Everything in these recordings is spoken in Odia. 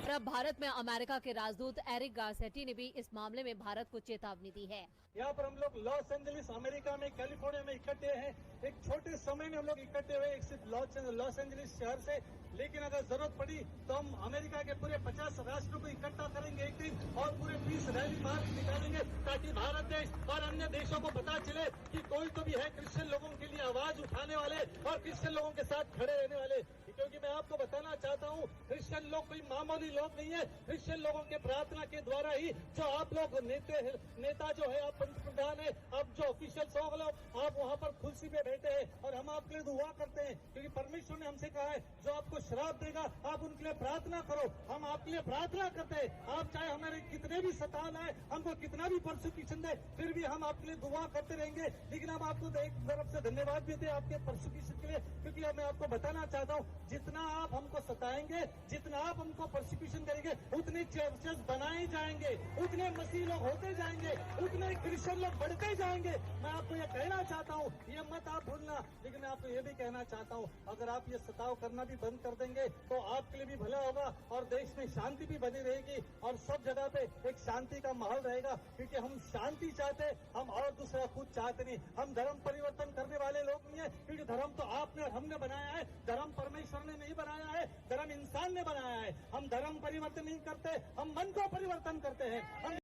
और अब भारत में अमेरिका के राजदूत एरिक गारसेटी ने भी इस मामले में भारत को चेतावनी दी है। यहाँ पर हम लोग लॉस एंजलिस अमेरिका में, कैलिफोर्निया में इकट्ठे हैं। एक छोटे समय में हम लोग इकट्ठे हुए एक सिर्फ लॉस एंजलिस शहर से, लेकिन अगर जरूरत पड़ी तो हम अमेरिका के पूरे 50 राष्ट्रों को इकट्ठा करेंगे एक दिन और पूरे 20 रैली मार्च निकालेंगे, ताकि भारत देश और अन्य देशों को पता चले कि कोई तो भी है क्रिश्चियन लोगों के लिए आवाज उठाने वाले और क्रिश्चियन लोगों के साथ खड़े रहने वाले। क्योंकि मैं आपको बताना चाहता हूँ, क्रिश्चियन लोग कोई मामूली लोग नहीं है। क्रिश्चियन लोगों के प्रार्थना के द्वारा ही जो आप लोग नेता जो है, आप प्रधान है, आप जो ऑफिशियल हो, आप वहाँ पर कुर्सी पे बैठे हैं और हम आपके लिए दुआ करते हैं, क्योंकि परमेश्वर ने हमसे कहा है जो आपको श्राप देगा आप उनके लिए प्रार्थना करो। हम आपके लिए प्रार्थना करते हैं। आप चाहे हमारे कितने भी सतान आए, हमको कितना भी पर्सिक्यूशन दे, फिर भी हम आपके लिए दुआ करते रहेंगे। लेकिन हम आपको एक तरफ से धन्यवाद भी दे आपके पर्सिक्यूशन के लिए, क्योंकि मैं आपको बताना चाहता हूँ, जितना आप हमको सताएंगे, जितना आप हमको पर्सिक्यूशन करेंगे, उतने चर्चेस बनाए जाएंगे, उतने मसीह लोग होते जाएंगे, उतने क्रिश्चियन लोग बढ़ते जाएंगे। मैं आपको ये कहना चाहता हूँ, ये मत आप भूलना। लेकिन मैं आपको ये भी कहना चाहता हूँ, अगर आप ये सताव करना भी बंद कर देंगे तो आपके लिए भी भला होगा और देश में शांति भी बनी रहेगी और सब जगह पे एक शांति का माहौल रहेगा। क्योंकि हम शांति चाहते, हम और दूसरा कुछ चाहते नहीं। हम धर्म परिवर्तन करने वाले लोग नहीं है, क्योंकि धर्म तो आपने और हमने बनाया है, धर्म परमेश्वर ने नहीं बनाया है, धर्म इंसान ने बनाया है। हम धर्म परिवर्तन नहीं करते, हम मन को परिवर्तन करते हैं। हम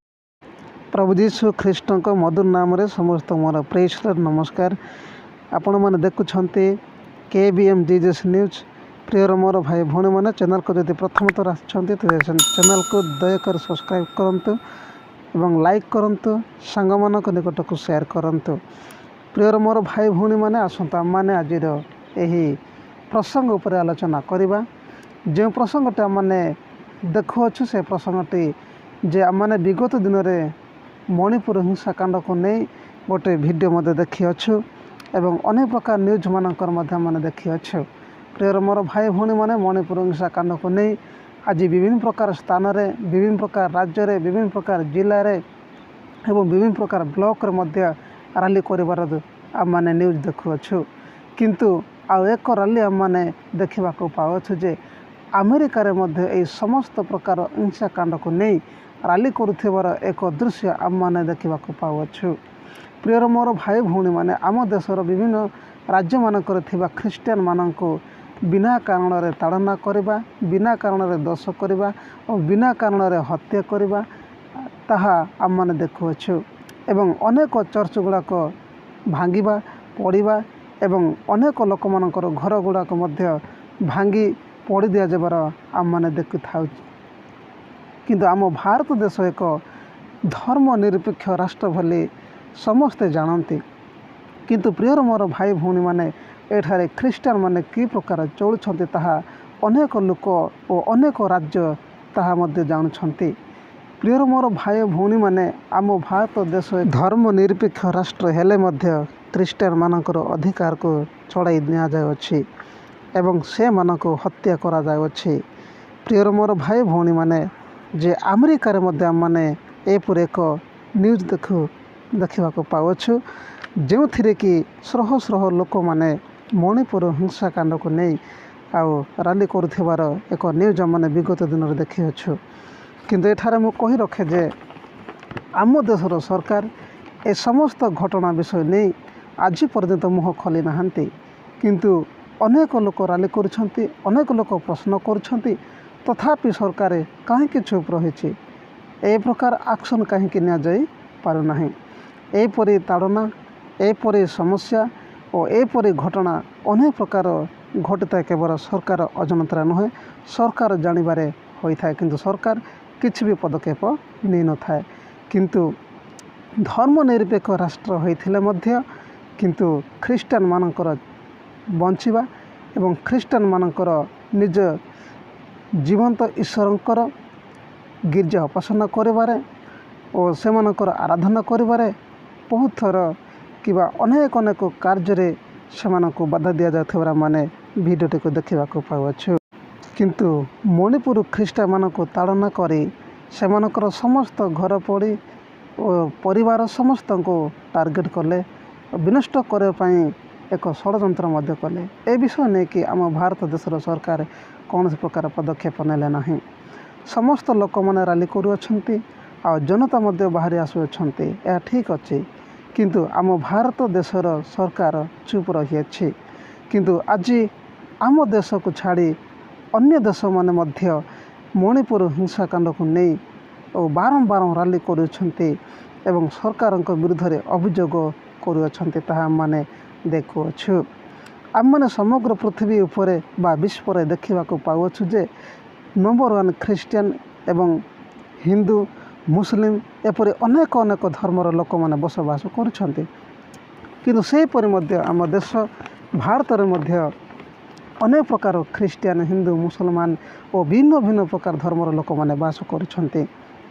ପ୍ରଭୁ ଯୀଶୁ ଖ୍ରୀଷ୍ଟଙ୍କ ମଧୁର ନାମରେ ସମସ୍ତ ମୋର ପ୍ରେସର ନମସ୍କାର। ଆପଣମାନେ ଦେଖୁଛନ୍ତି କେ ବି ଏମ୍ ଜିଜେସ୍ ନ୍ୟୁଜ୍। ପ୍ରିୟର ମୋର ଭାଇ ଭଉଣୀମାନେ, ଚ୍ୟାନେଲକୁ ଯଦି ପ୍ରଥମ ଥର ଆସିଛନ୍ତି, ତେବେ ଚ୍ୟାନେଲକୁ ଦୟାକରି ସବସ୍କ୍ରାଇବ୍ କରନ୍ତୁ ଏବଂ ଲାଇକ୍ କରନ୍ତୁ, ସାଙ୍ଗମାନଙ୍କ ନିକଟକୁ ସେୟାର କରନ୍ତୁ। ପ୍ରିୟର ମୋର ଭାଇ ଭଉଣୀମାନେ, ଆସନ୍ତୁ ଆମମାନେ ଆଜିର ଏହି ପ୍ରସଙ୍ଗ ଉପରେ ଆଲୋଚନା କରିବା। ଯେଉଁ ପ୍ରସଙ୍ଗଟି ଆମମାନେ ଦେଖୁଅଛୁ, ସେ ପ୍ରସଙ୍ଗଟି ଯେ ଆମମାନେ ବିଗତ ଦିନରେ ମଣିପୁର ହିଂସାକାଣ୍ଡକୁ ନେଇ ଗୋଟେ ଭିଡ଼ିଓ ମଧ୍ୟ ଦେଖିଅଛୁ ଏବଂ ଅନେକ ପ୍ରକାର ନ୍ୟୁଜ୍ ମାନଙ୍କର ମଧ୍ୟ ଆମମାନେ ଦେଖିଅଛୁ। ପ୍ରିୟର ମୋର ଭାଇ ଭଉଣୀମାନେ, ମଣିପୁର ହିଂସାକାଣ୍ଡକୁ ନେଇ ଆଜି ବିଭିନ୍ନ ପ୍ରକାର ସ୍ଥାନରେ, ବିଭିନ୍ନ ପ୍ରକାର ରାଜ୍ୟରେ, ବିଭିନ୍ନ ପ୍ରକାର ଜିଲ୍ଲାରେ ଏବଂ ବିଭିନ୍ନ ପ୍ରକାର ବ୍ଲକରେ ମଧ୍ୟ ରାଲି କରିବାର ଆମମାନେ ନ୍ୟୁଜ୍ ଦେଖୁଅଛୁ। କିନ୍ତୁ ଆଉ ଏକ ରାଲି ଆମମାନେ ଦେଖିବାକୁ ପାଉଅଛୁ ଯେ ଆମେରିକାରେ ମଧ୍ୟ ଏହି ସମସ୍ତ ପ୍ରକାର ହିଂସାକାଣ୍ଡକୁ ନେଇ ରାଲି କରୁଥିବାର ଏକ ଦୃଶ୍ୟ ଆମମାନେ ଦେଖିବାକୁ ପାଉଅଛୁ। ପ୍ରିୟର ମୋର ଭାଇ ଭଉଣୀମାନେ, ଆମ ଦେଶର ବିଭିନ୍ନ ରାଜ୍ୟମାନଙ୍କରେ ଥିବା ଖ୍ରୀଷ୍ଟିଆନମାନଙ୍କୁ ବିନା କାରଣରେ ତାଡ଼ନା କରିବା, ବିନା କାରଣରେ ଦୋଷ କରିବା ଓ ବିନା କାରଣରେ ହତ୍ୟା କରିବା, ତାହା ଆମମାନେ ଦେଖୁଅଛୁ ଏବଂ ଅନେକ ଚର୍ଚ୍ଚ ଗୁଡ଼ାକ ଭାଙ୍ଗିବା, ପୋଡ଼ିବା ଏବଂ ଅନେକ ଲୋକମାନଙ୍କର ଘର ଗୁଡ଼ାକ ମଧ୍ୟ ଭାଙ୍ଗି ପୋଡ଼ି ଦିଆଯିବାର ଆମମାନେ ଦେଖିଥାଉ। କିନ୍ତୁ ଆମ ଭାରତ ଦେଶ ଏକ ଧର୍ମ ନିରପେକ୍ଷ ରାଷ୍ଟ୍ର ବୋଲି ସମସ୍ତେ ଜାଣନ୍ତି। କିନ୍ତୁ ପ୍ରିୟର ମୋର ଭାଇ ଭଉଣୀମାନେ, ଏଠାରେ ଖ୍ରୀଷ୍ଟିଆନ ମାନେ କି ପ୍ରକାର ଚଳୁଛନ୍ତି, ତାହା ଅନେକ ଲୋକ ଓ ଅନେକ ରାଜ୍ୟ ତାହା ମଧ୍ୟ ଜାଣୁଛନ୍ତି। ପ୍ରିୟର ମୋର ଭାଇ ଭଉଣୀମାନେ, ଆମ ଭାରତ ଦେଶ ଧର୍ମ ନିରପେକ୍ଷ ରାଷ୍ଟ୍ର ହେଲେ ମଧ୍ୟ ଖ୍ରୀଷ୍ଟିଆନମାନଙ୍କର ଅଧିକାରକୁ ଛଡ଼ାଇ ନିଆଯାଉଅଛି ଏବଂ ସେମାନଙ୍କୁ ହତ୍ୟା କରାଯାଉଅଛି। ପ୍ରିୟର ମୋର ଭାଇ ଭଉଣୀମାନେ, ଯେ ଆମେରିକାରେ ମଧ୍ୟ ଆମମାନେ ଏପରି ଏକ ନ୍ୟୁଜ୍ ଦେଖିବାକୁ ପାଉଅଛୁ, ଯେଉଁଥିରେ କି ଶହ ଶହ ଲୋକମାନେ ମଣିପୁର ହିଂସାକାଣ୍ଡକୁ ନେଇ ଆଉ ରାଲି କରୁଥିବାର ଏକ ନ୍ୟୁଜ୍ ଆମମାନେ ବିଗତ ଦିନରେ ଦେଖିଅଛୁ। କିନ୍ତୁ ଏଠାରେ ମୁଁ କହି ରଖେ ଯେ ଆମ ଦେଶର ସରକାର ଏ ସମସ୍ତ ଘଟଣା ବିଷୟ ନେଇ ଆଜି ପର୍ଯ୍ୟନ୍ତ ମୁହଁ ଖୋଲି ନାହାନ୍ତି। କିନ୍ତୁ ଅନେକ ଲୋକ ରାଲି କରୁଛନ୍ତି, ଅନେକ ଲୋକ ପ୍ରଶ୍ନ କରୁଛନ୍ତି, ତଥାପି ସରକାର କାହିଁକି ଚୁପ୍ ରହିଛି? ଏ ପ୍ରକାର ଆକ୍ସନ୍ କାହିଁକି ନିଆଯାଇ ପାରୁନାହିଁ? ଏପରି ତାଡ଼ନା, ଏପରି ସମସ୍ୟା ଓ ଏପରି ଘଟଣା ଅନେକ ପ୍ରକାର ଘଟିଥାଏ, କେବଳ ସରକାର ଅଜାଣତରେ ନୁହେଁ, ସରକାର ଜାଣିବାରେ ହୋଇଥାଏ। କିନ୍ତୁ ସରକାର କିଛି ବି ପଦକ୍ଷେପ ନେଇନଥାଏ। କିନ୍ତୁ ଧର୍ମ ନିରପେକ୍ଷ ରାଷ୍ଟ୍ର ହୋଇଥିଲେ ମଧ୍ୟ କିନ୍ତୁ ଖ୍ରୀଷ୍ଟିଆନମାନଙ୍କର ବଞ୍ଚିବା ଏବଂ ଖ୍ରୀଷ୍ଟିଆନମାନଙ୍କର ନିଜ ଜୀବନ୍ତ ଈଶ୍ୱରଙ୍କର ଗିର୍ଜା ଉପାସନା କରିବାରେ ଓ ସେମାନଙ୍କର ଆରାଧନା କରିବାରେ ବହୁତ ଥର କିମ୍ବା ଅନେକ ଅନେକ କାର୍ଯ୍ୟରେ ସେମାନଙ୍କୁ ବାଧା ଦିଆଯାଉଥିବାର ମାନେ ଭିଡ଼ିଓଟିକୁ ଦେଖିବାକୁ ପାଉଅଛୁ। କିନ୍ତୁ ମଣିପୁର ଖ୍ରୀଷ୍ଟିଆନମାନଙ୍କୁ ତାଡ଼ନା କରି ସେମାନଙ୍କର ସମସ୍ତ ଘର ପୋଡ଼ି ଓ ପରିବାର ସମସ୍ତଙ୍କୁ ଟାର୍ଗେଟ୍ କଲେ, ବିନଷ୍ଟ କରିବା ପାଇଁ ଏକ ଷଡ଼ଯନ୍ତ୍ର ମଧ୍ୟ କଲେ। ଏ ବିଷୟ ନେଇକି ଆମ ଭାରତ ଦେଶର ସରକାର କୌଣସି ପ୍ରକାର ପଦକ୍ଷେପ ନେଲେ ନାହିଁ। ସମସ୍ତ ଲୋକମାନେ ରାଲି କରୁଅଛନ୍ତି ଆଉ ଜନତା ମଧ୍ୟ ବାହାରି ଆସୁଅଛନ୍ତି। ଏହା ଠିକ୍ ଅଛି, କିନ୍ତୁ ଆମ ଭାରତ ଦେଶର ସରକାର ଚୁପ୍ ରହିଅଛି। କିନ୍ତୁ ଆଜି ଆମ ଦେଶକୁ ଛାଡ଼ି ଅନ୍ୟ ଦେଶମାନେ ମଧ୍ୟ ମଣିପୁର ହିଂସାକାଣ୍ଡକୁ ନେଇ ଓ ବାରମ୍ବାର ରାଲି କରୁଛନ୍ତି ଏବଂ ସରକାରଙ୍କ ବିରୁଦ୍ଧରେ ଅଭିଯୋଗ କରୁଅଛନ୍ତି, ତାହା ଆମମାନେ ଦେଖୁଅଛୁ। ଆମମାନେ ସମଗ୍ର ପୃଥିବୀ ଉପରେ ବା ବିଶ୍ୱରେ ଦେଖିବାକୁ ପାଉଅଛୁ ଯେ ନମ୍ବର 1 ଖ୍ରୀଷ୍ଟିଆନ ଏବଂ ହିନ୍ଦୁ, ମୁସଲିମ, ଏପରି ଅନେକ ଅନେକ ଧର୍ମର ଲୋକମାନେ ବସବାସ କରୁଛନ୍ତି। କିନ୍ତୁ ସେହିପରି ମଧ୍ୟ ଆମ ଦେଶ ଭାରତରେ ମଧ୍ୟ ଅନେକ ପ୍ରକାର ଖ୍ରୀଷ୍ଟିଆନ, ହିନ୍ଦୁ, ମୁସଲମାନ ଓ ଭିନ୍ନ ଭିନ୍ନ ପ୍ରକାର ଧର୍ମର ଲୋକମାନେ ବାସ କରୁଛନ୍ତି।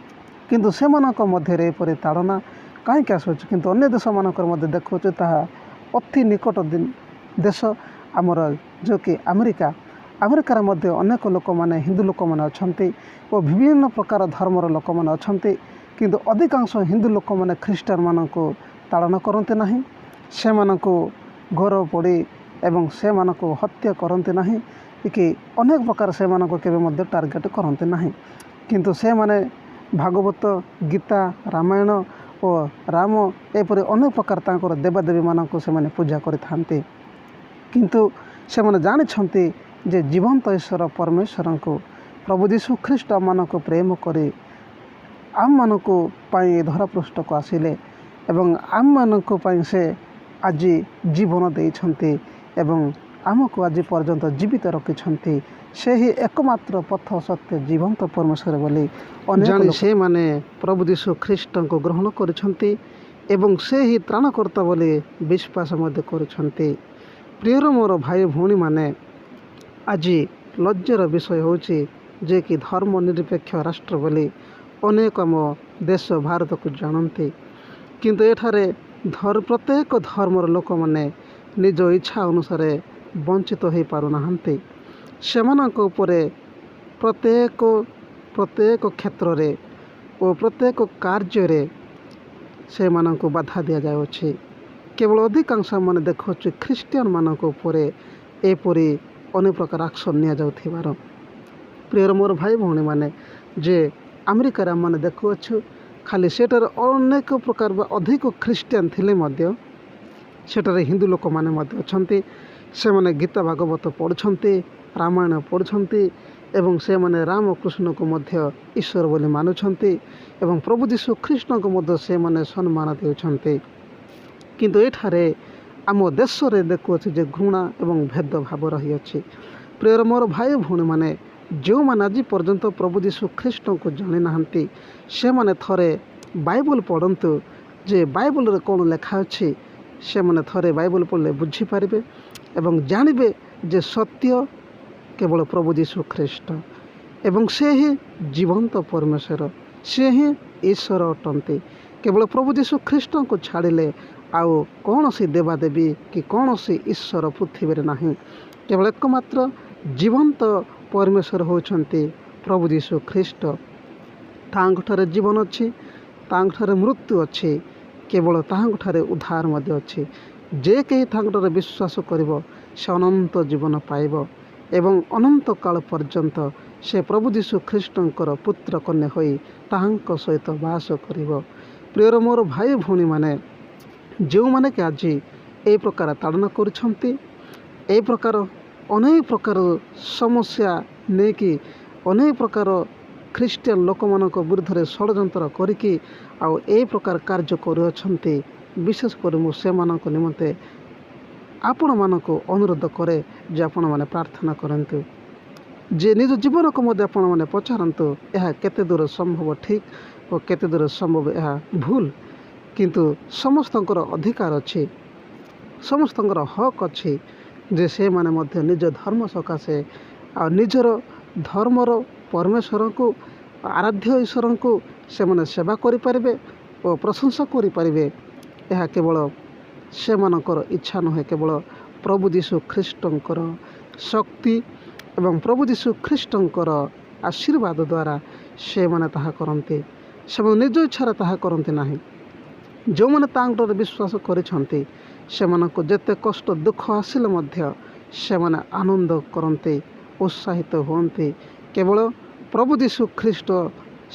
କିନ୍ତୁ ସେମାନଙ୍କ ମଧ୍ୟରେ ଏପରି ତାଡ଼ନା କାହିଁକି ଆସୁଅଛି? କିନ୍ତୁ ଅନ୍ୟ ଦେଶମାନଙ୍କରେ ମଧ୍ୟ ଦେଖାଉଛୁ, ତାହା ଅତି ନିକଟ ଦେଶ ଆମର ଯେଉଁକି ଆମେରିକା। ଆମେରିକାରେ ମଧ୍ୟ ଅନେକ ଲୋକମାନେ, ହିନ୍ଦୁ ଲୋକମାନେ ଅଛନ୍ତି ଓ ବିଭିନ୍ନ ପ୍ରକାର ଧର୍ମର ଲୋକମାନେ ଅଛନ୍ତି। କିନ୍ତୁ ଅଧିକାଂଶ ହିନ୍ଦୁ ଲୋକମାନେ ଖ୍ରୀଷ୍ଟିଆନମାନଙ୍କୁ ତାଡ଼ନା କରନ୍ତି ନାହିଁ, ସେମାନଙ୍କୁ ଘର ପୋଡ଼ି ଏବଂ ସେମାନଙ୍କୁ ହତ୍ୟା କରନ୍ତି ନାହିଁ କି ଅନେକ ପ୍ରକାର ସେମାନଙ୍କୁ କେବେ ମଧ୍ୟ ଟାର୍ଗେଟ୍ କରନ୍ତି ନାହିଁ। କିନ୍ତୁ ସେମାନେ ଭାଗବତ, ଗୀତା, ରାମାୟଣ ଓ ରାମ, ଏପରି ଅନେକ ପ୍ରକାର ତାଙ୍କର ଦେବାଦେବୀମାନଙ୍କୁ ସେମାନେ ପୂଜା କରିଥାନ୍ତି। କିନ୍ତୁ ସେମାନେ ଜାଣିଛନ୍ତି ଯେ ଜୀବନ୍ତ ଈଶ୍ୱର ପରମେଶ୍ୱରଙ୍କୁ, ପ୍ରଭୁ ଯୀଶୁ ଖ୍ରୀଷ୍ଟ ଆମମାନଙ୍କୁ ପ୍ରେମ କରି ଆମମାନଙ୍କୁ ପାଇଁ ଧରାପୃଷ୍ଠକୁ ଆସିଲେ ଏବଂ ଆମମାନଙ୍କ ପାଇଁ ସେ ଆଜି ଜୀବନ ଦେଇଛନ୍ତି ଏବଂ ଆମକୁ ଆଜି ପର୍ଯ୍ୟନ୍ତ ଜୀବିତ ରଖିଛନ୍ତି। ସେହି ଏକମାତ୍ର ପଥ, ସତ୍ୟ, ଜୀବନ୍ତ ପରମେଶ୍ୱର ବୋଲି ଅନେକ ଜାଣି ସେମାନେ ପ୍ରଭୁ ଯୀଶୁ ଖ୍ରୀଷ୍ଟଙ୍କୁ ଗ୍ରହଣ କରିଛନ୍ତି ଏବଂ ସେ ହିଁ ତ୍ରାଣକର୍ତ୍ତା ବୋଲି ବିଶ୍ୱାସ ମଧ୍ୟ କରୁଛନ୍ତି। ପ୍ରିୟର ମୋର ଭାଇ ଭଉଣୀମାନେ, ଆଜି ଲଜ୍ଜାର ବିଷୟ ହେଉଛି ଯେ କି ଧର୍ମ ନିରପେକ୍ଷ ରାଷ୍ଟ୍ର ବୋଲି ଅନେକ ଆମ ଦେଶ ଭାରତକୁ ଜାଣନ୍ତି, କିନ୍ତୁ ଏଠାରେ ପ୍ରତ୍ୟେକ ଧର୍ମର ଲୋକମାନେ ନିଜ ଇଚ୍ଛା ଅନୁସାରେ ବଞ୍ଚିତ ହୋଇପାରୁନାହାନ୍ତି। ସେମାନଙ୍କ ଉପରେ ପ୍ରତ୍ୟେକ କ୍ଷେତ୍ରରେ ଓ ପ୍ରତ୍ୟେକ କାର୍ଯ୍ୟରେ ସେମାନଙ୍କୁ ବାଧା ଦିଆଯାଉଅଛି। କେବଳ ଅଧିକାଂଶ ମାନେ ଦେଖୁଅଛୁ ଖ୍ରୀଷ୍ଟିଆନମାନଙ୍କ ଉପରେ ଏପରି ଅନେକ ପ୍ରକାର ଆକ୍ସନ୍ ନିଆଯାଉଥିବାର। ପ୍ରିୟର ମୋର ଭାଇ ଭଉଣୀମାନେ, ଯେ ଆମେରିକାରେ ଆମମାନେ ଦେଖୁଅଛୁ, ଖାଲି ସେଠାରେ ଅନେକ ପ୍ରକାର ବା ଅଧିକ ଖ୍ରୀଷ୍ଟିଆନ ଥିଲେ ମଧ୍ୟ ସେଠାରେ ହିନ୍ଦୁ ଲୋକମାନେ ମଧ୍ୟ ଅଛନ୍ତି। ସେମାନେ ଗୀତା ଭାଗବତ ପଢ଼ୁଛନ୍ତି, ରାମାୟଣ ପଢ଼ୁଛନ୍ତି ଏବଂ ସେମାନେ ରାମକୃଷ୍ଣଙ୍କୁ ମଧ୍ୟ ଈଶ୍ୱର ବୋଲି ମାନୁଛନ୍ତି ଏବଂ ପ୍ରଭୁ ଯୀଶୁ ଖ୍ରୀଷ୍ଟଙ୍କୁ ମଧ୍ୟ ସେମାନେ ସମ୍ମାନ ଦେଉଛନ୍ତି। କିନ୍ତୁ ଏଠାରେ ଆମ ଦେଶରେ ଦେଖୁଅଛୁ ଯେ ଘୃଣା ଏବଂ ଭେଦଭାବ ରହିଅଛି। ପ୍ରିୟର ମୋର ଭାଇ ଭଉଣୀମାନେ, ଯେଉଁମାନେ ଆଜି ପର୍ଯ୍ୟନ୍ତ ପ୍ରଭୁ ଯୀଶୁ ଖ୍ରୀଷ୍ଟଙ୍କୁ ଜାଣିନାହାନ୍ତି, ସେମାନେ ଥରେ ବାଇବଲ ପଢ଼ନ୍ତୁ ଯେ ବାଇବଲରେ କ'ଣ ଲେଖା ଅଛି। ସେମାନେ ଥରେ ବାଇବଲ ପଢ଼ିଲେ ବୁଝିପାରିବେ ଏବଂ ଜାଣିବେ ଯେ ସତ୍ୟ କେବଳ ପ୍ରଭୁ ଯୀଶୁ ଖ୍ରୀଷ୍ଟ ଏବଂ ସେ ହିଁ ଜୀବନ୍ତ ପରମେଶ୍ୱର, ସେ ହିଁ ଈଶ୍ୱର ଅଟନ୍ତି। କେବଳ ପ୍ରଭୁ ଯୀଶୁ ଖ୍ରୀଷ୍ଟଙ୍କୁ ଛାଡ଼ିଲେ ଆଉ କୌଣସି ଦେବାଦେବୀ କି କୌଣସି ଈଶ୍ୱର ପୃଥିବୀରେ ନାହିଁ। କେବଳ ଏକମାତ୍ର ଜୀବନ୍ତ ପରମେଶ୍ୱର ହେଉଛନ୍ତି ପ୍ରଭୁ ଯୀଶୁ ଖ୍ରୀଷ୍ଟ। ତାଙ୍କଠାରେ ଜୀବନ ଅଛି, ତାଙ୍କଠାରେ ମୃତ୍ୟୁ ଅଛି, କେବଳ ତାହାଙ୍କଠାରେ ଉଦ୍ଧାର ମଧ୍ୟ ଅଛି। ଯେ କେହି ତାଙ୍କଠାରେ ବିଶ୍ୱାସ କରିବ, ସେ ଅନନ୍ତ ଜୀବନ ପାଇବ ଏବଂ ଅନନ୍ତ କାଳ ପର୍ଯ୍ୟନ୍ତ ସେ ପ୍ରଭୁ ଯୀଶୁ ଖ୍ରୀଷ୍ଟଙ୍କର ପୁତ୍ର କନ୍ୟା ହୋଇ ତାହାଙ୍କ ସହିତ ବାସ କରିବ। ପ୍ରିୟର ମୋର ଭାଇ ଭଉଣୀମାନେ, ଯେଉଁମାନେ କି ଆଜି ଏହି ପ୍ରକାର ତାଡ଼ନା କରୁଛନ୍ତି, ଏହି ପ୍ରକାର ଅନେକ ପ୍ରକାର ସମସ୍ୟା ନେଇକି ଅନେକ ପ୍ରକାର ଖ୍ରୀଷ୍ଟିଆନ ଲୋକମାନଙ୍କ ବିରୁଦ୍ଧରେ ଷଡ଼ଯନ୍ତ୍ର କରିକି ଆଉ ଏହି ପ୍ରକାର କାର୍ଯ୍ୟ କରୁଅଛନ୍ତି, ବିଶେଷ କରି ମୁଁ ସେମାନଙ୍କ ନିମନ୍ତେ ଆପଣମାନଙ୍କୁ ଅନୁରୋଧ କରେ ଯେ ଆପଣମାନେ ପ୍ରାର୍ଥନା କରନ୍ତୁ, ଯେ ନିଜ ଜୀବନକୁ ମଧ୍ୟ ଆପଣମାନେ ପଚାରନ୍ତୁ ଏହା କେତେ ଦୂର ସମ୍ଭବ ଠିକ୍ ଓ କେତେ ଦୂର ସମ୍ଭବ ଏହା ଭୁଲ। କିନ୍ତୁ ସମସ୍ତଙ୍କର ଅଧିକାର ଅଛି, ସମସ୍ତଙ୍କର ହକ୍ ଅଛି ଯେ ସେମାନେ ମଧ୍ୟ ନିଜ ଧର୍ମ ସକାଶେ ଆଉ ନିଜର ଧର୍ମର ପରମେଶ୍ୱରଙ୍କୁ, ଆରାଧ୍ୟ ଈଶ୍ୱରଙ୍କୁ ସେମାନେ ସେବା କରିପାରିବେ ଓ ପ୍ରଶଂସା କରିପାରିବେ। ଏହା କେବଳ ସେମାନଙ୍କର ଇଚ୍ଛା ନୁହେଁ, କେବଳ ପ୍ରଭୁ ଯୀଶୁ ଖ୍ରୀଷ୍ଟଙ୍କର ଶକ୍ତି ଏବଂ ପ୍ରଭୁ ଯୀଶୁ ଖ୍ରୀଷ୍ଟଙ୍କର ଆଶୀର୍ବାଦ ଦ୍ୱାରା ସେମାନେ ତାହା କରନ୍ତି। ସେମାନେ ନିଜ ଇଚ୍ଛାରେ ତାହା କରନ୍ତି ନାହିଁ। ଯେଉଁମାନେ ତାଙ୍କଠାରେ ବିଶ୍ୱାସ କରିଛନ୍ତି, ସେମାନଙ୍କୁ ଯେତେ କଷ୍ଟ ଦୁଃଖ ଆସିଲେ ମଧ୍ୟ ସେମାନେ ଆନନ୍ଦ କରନ୍ତି, ଉତ୍ସାହିତ ହୁଅନ୍ତି କେବଳ ପ୍ରଭୁ ଯୀଶୁ ଖ୍ରୀଷ୍ଟ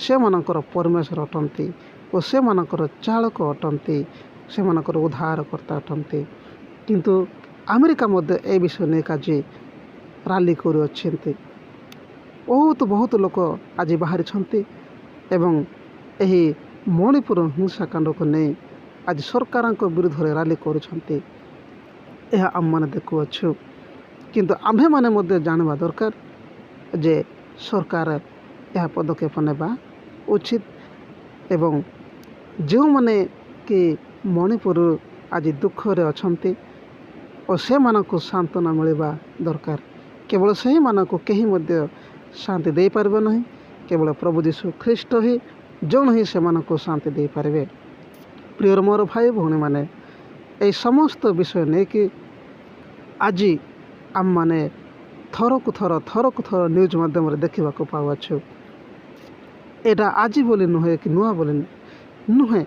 ସେମାନଙ୍କର ପରମେଶ୍ୱର ଅଟନ୍ତି ଓ ସେମାନଙ୍କର ଚାଳକ ଅଟନ୍ତି, ସେମାନଙ୍କର ଉଦ୍ଧାରକର୍ତ୍ତା ଅଟନ୍ତି। କିନ୍ତୁ ଆମେରିକା ମଧ୍ୟ ଏ ବିଷୟ ନେଇକି ଆଜି ରାଲି କରୁଅଛନ୍ତି। ବହୁତ ବହୁତ ଲୋକ ଆଜି ବାହାରିଛନ୍ତି ଏବଂ ଏହି ମଣିପୁର ହିଂସାକାଣ୍ଡକୁ ନେଇ ଆଜି ସରକାରଙ୍କ ବିରୁଦ୍ଧରେ ରାଲି କରୁଛନ୍ତି। ଏହା ଆମମାନେ ଦେଖୁଅଛୁ। କିନ୍ତୁ ଆମ୍ଭେମାନେ ମଧ୍ୟ ଜାଣିବା ଦରକାର ଯେ ସରକାର ଏହା ପଦକ୍ଷେପ ନେବା ଉଚିତ ଏବଂ ଯେଉଁମାନେ କି ମଣିପୁର ଆଜି ଦୁଃଖରେ ଅଛନ୍ତି ଓ ସେମାନଙ୍କୁ ସାନ୍ତ୍ୱନା ମିଳିବା ଦରକାର। କେବଳ ସେହିମାନଙ୍କୁ କେହି ମଧ୍ୟ ଶାନ୍ତି ଦେଇପାରିବ ନାହିଁ। କେବଳ ପ୍ରଭୁ ଯୀଶୁ ଖ୍ରୀଷ୍ଟ ହିଁ ଜଣେ ହିଁ ସେମାନଙ୍କୁ ଶାନ୍ତି ଦେଇପାରିବେ। ପ୍ରିୟର ମୋର ଭାଇ ଭଉଣୀମାନେ, ଏହି ସମସ୍ତ ବିଷୟ ନେଇକି ଆଜି ଆମମାନେ ଥରକୁ ଥର, ଥରକୁ ଥର ନ୍ୟୁଜ୍ ମାଧ୍ୟମରେ ଦେଖିବାକୁ ପାଉଅଛୁ। ଏଇଟା ଆଜି ବୋଲି ନୁହେଁ କି ନୂଆ ବୋଲି ନୁହେଁ,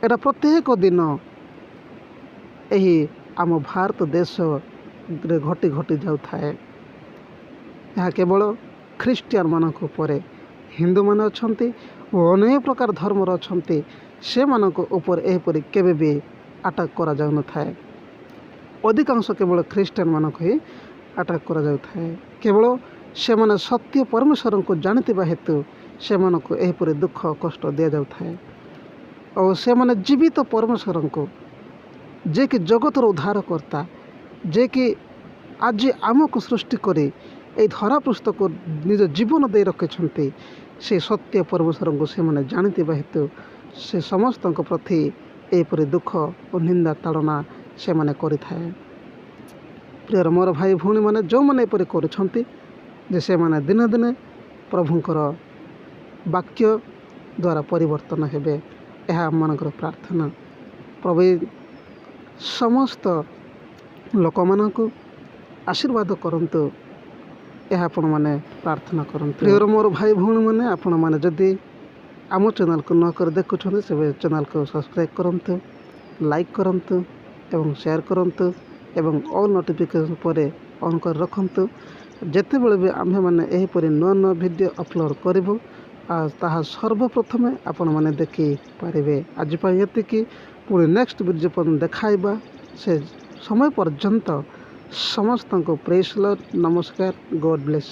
ଏଇଟା ପ୍ରତ୍ୟେକ ଦିନ ଏହି ଆମ ଭାରତ ଦେଶରେ ଘଟି ଘଟି ଯାଉଥାଏ। ଏହା କେବଳ ଖ୍ରୀଷ୍ଟିଆନମାନଙ୍କ ଉପରେ, ହିନ୍ଦୁମାନେ ଅଛନ୍ତି ଓ ଅନେକ ପ୍ରକାର ଧର୍ମର ଅଛନ୍ତି, ସେମାନଙ୍କ ଉପରେ ଏହିପରି କେବେ ବି ଆଟାକ୍ କରାଯାଉନଥାଏ। ଅଧିକାଂଶ କେବଳ ଖ୍ରୀଷ୍ଟିଆନମାନଙ୍କୁ ହିଁ ଆଟାକ୍ କରାଯାଉଥାଏ। କେବଳ ସେମାନେ ସତ୍ୟ ପରମେଶ୍ୱରଙ୍କୁ ଜାଣିଥିବା ହେତୁ ସେମାନଙ୍କୁ ଏହିପରି ଦୁଃଖ କଷ୍ଟ ଦିଆଯାଉଥାଏ। ଆଉ ସେମାନେ ଜୀବିତ ପରମେଶ୍ୱରଙ୍କୁ, ଯିଏକି ଜଗତର ଉଦ୍ଧାରକର୍ତ୍ତା, ଯିଏକି ଆଜି ଆମକୁ ସୃଷ୍ଟି କରି ଏହି ଧରାପୃଷ୍ଠକୁ ନିଜ ଜୀବନ ଦେଇ ରଖିଛନ୍ତି, ସେ ସତ୍ୟ ପରମେଶ୍ୱରଙ୍କୁ ସେମାନେ ଜାଣିଥିବା ହେତୁ ସେ ସମସ୍ତଙ୍କ ପ୍ରତି ଏହିପରି ଦୁଃଖ ଓ ନିନ୍ଦା ତାଡ଼ନା ସେମାନେ କରିଥାଏ। ପ୍ରିୟର ମୋର ଭାଇ ଭଉଣୀମାନେ, ଯେଉଁମାନେ ଏପରି କରୁଛନ୍ତି ଯେ ସେମାନେ ଦିନେ ଦିନେ ପ୍ରଭୁଙ୍କର ବାକ୍ୟ ଦ୍ୱାରା ପରିବର୍ତ୍ତନ ହେବେ, ଏହା ଆମମାନଙ୍କର ପ୍ରାର୍ଥନା। ପ୍ରଭୁ ସମସ୍ତ ଲୋକମାନଙ୍କୁ ଆଶୀର୍ବାଦ କରନ୍ତୁ, ଏହା ଆପଣମାନେ ପ୍ରାର୍ଥନା କରନ୍ତୁ। ପ୍ରିୟର ମୋର ଭାଇ ଭଉଣୀମାନେ, ଆପଣମାନେ ଯଦି ଆମ ଚ୍ୟାନେଲକୁ ନୂଆ କରି ଦେଖୁଛନ୍ତି, ତେବେ ଚ୍ୟାନେଲକୁ ସବସ୍କ୍ରାଇବ୍ କରନ୍ତୁ, ଲାଇକ୍ କରନ୍ତୁ ଏବଂ ସେୟାର କରନ୍ତୁ ଏବଂ ଅଲ୍ ନୋଟିଫିକେସନ୍ ପରେ ଅନ୍ କରି ରଖନ୍ତୁ। ଯେତେବେଳେ ବି ଆମ୍ଭେମାନେ ଏହିପରି ନୂଆ ନୂଆ ଭିଡ଼ିଓ ଅପଲୋଡ଼ କରିବୁ, ଆଉ ତାହା ସର୍ବପ୍ରଥମେ ଆପଣମାନେ ଦେଖିପାରିବେ। ଆଜି ପାଇଁ ଏତିକି। ପୁଣି ନେକ୍ସଟ ଭିଡ଼ିଓ ପର୍ଯ୍ୟନ୍ତ ଦେଖାଇବା, ସେ ସମୟ ପର୍ଯ୍ୟନ୍ତ ସମସ୍ତଙ୍କୁ ପ୍ରେସ୍, ନମସ୍କାର, ଗଡ଼୍ ବ୍ଲେସ୍।